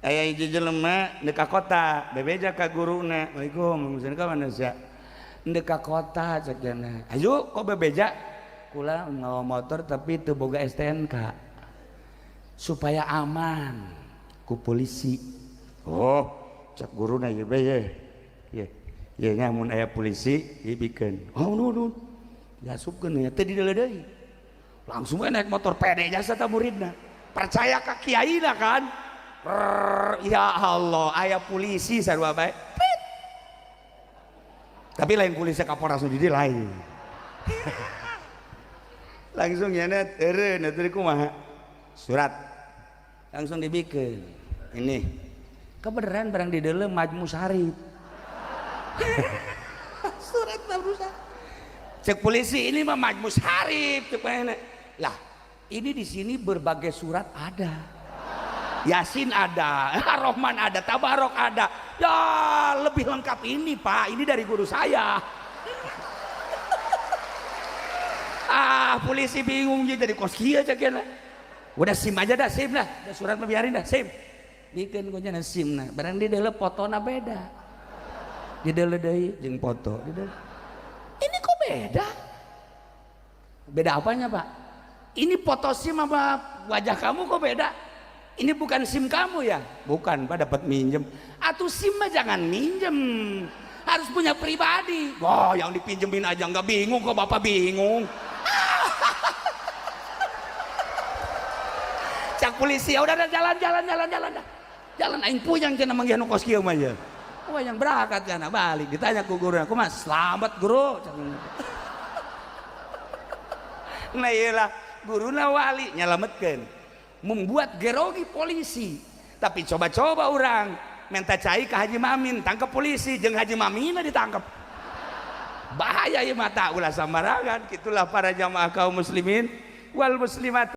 Aya hiji jelema ndek ka kota, bebeja ka guruna. Waalaikum, ka manusia. Ndek ka kota cek jana. Ayo kok bebeja? Kula ngawa motor tapi teu boga STNK. Supaya aman ku polisi. Oh, cek guruna ieu be ye. Ye. Ye nya mun aya polisi ieu bikeun. Oh, nuhun. Diasupkeun nya teu dideuleu deui. Langsung we naik motor pede jasa ta muridna. Percaya ka kiaina kan? Rrrr, ya Allah, aya polisi sarua bae. Tapi lain polisi Kapolres nu di lain. Langsung nya eureun atuh kumaha? Surat. Langsung dibikeun. Ini. Kebeneran barang di dalam Majmu Sarip. Surat rusak. Cek polisi ini mah Majmu Sarip cek mana. Lah, ini di sini berbagai surat ada. Yasin ada, Ar-Rahman ada, Tabarok ada. Ya, lebih lengkap ini, Pak. Ini dari guru saya. Ah, polisi bingung jadi kos kieu cek kieu. Udah SIM aja dah, SIM dah. Udah surat mah biarin dah, SIM. Bikeun ku nya SIM nah. Barang di dalam fotona beda. Di dalam deui jeung foto. Di dalam. Ini kok beda? Beda apanya, Pak? Ini foto SIM sama wajah kamu kok beda? Ini bukan SIM kamu ya? Bukan, Pak, dapat minjem. Atau SIM mah jangan minjem. Harus punya pribadi. Wah, yang dipinjemin aja nggak bingung kok Bapak bingung. Cak polisi, ya udah jalan jalan jalan jalan dah. Jalan aing puyang cenah manggih nu kos kieu mah ya. Wah, yang berangkat cenah balik ditanya ku guru, "Kumaha? Selamat, guru." Nah, iyalah guruna wali nyalametkeun. Membuat gerogi polisi. Tapi coba-coba orang minta cai ke Haji Mamin, tangkap polisi, jeung Haji Mamina ditangkap. Bahaya ya mata ulah sambarangan. Itulah para jamaah kaum muslimin wal muslimat.